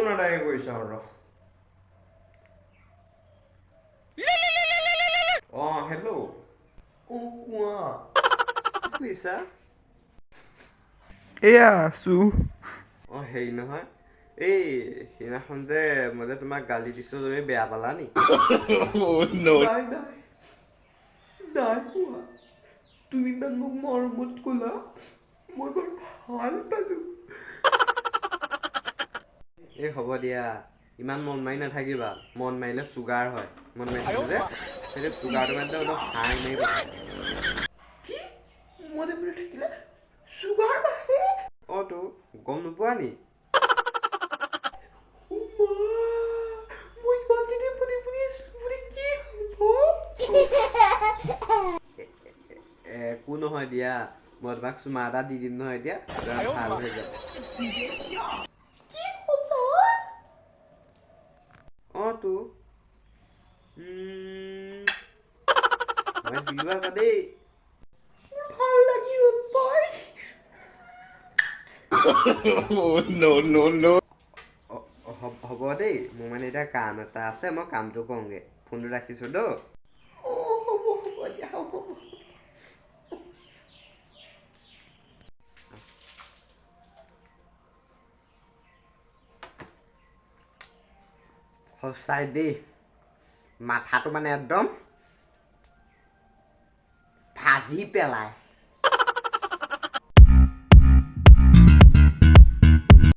Phone এটাকে কৰি চাওঁ ৰ। অঁ, হেল্ল'। অঁ, কোৱা, কি কৰিছা? এয়া আছো। অঁ, হেৰি নহয়, এই সেইদিনাখন যে মই যে তোমাক গালি দিছিলোঁ, তুমি বেয়া পালা নি? নাই নাই নাই পোৱা। তুমি ইমান মোক মৰমত ক'লা, মই বৰ ভাল পালোঁ। এই হ'ব দিয়া, ইমান মন মাৰি নাথাকিবা। মন মাৰিলে চুগাৰ হয়। মন মাৰি থাকিলে যে সেইটো চুগাৰটো মানে অলপ হাই মাৰি পঠায়। কি, মনে মনে থাকিলে চুগাৰ বাঢ়ে? অঁ তো, গম নোপোৱা নি? অ' মা, মই ইমান দিনে মনে মনে আছিলোঁ বুলি কি হ'ব? একো নহয় দিয়া, মই তোমাক চুমা এটা দি দিম নহয় এতিয়া, তোমাৰ ভাল হৈ যাব। কি, সঁচা? অঁ তো, উম, মই দিলোঁ আকৌ দেই। মোৰ ভাল লাগি গ'ল পাই। No, no, no. হ'ব দেই, মোৰ মানে এতিয়া কাম এটা আছে, মই কামটো কৰোঁগৈ। ফোনটো ৰাখিছোঁ দেই। অঁ, হ'ব হ'ব দিয়া, হ'ব। সঁচাই দেই, মাথাটো মানে একদম ভাজি পেলায়।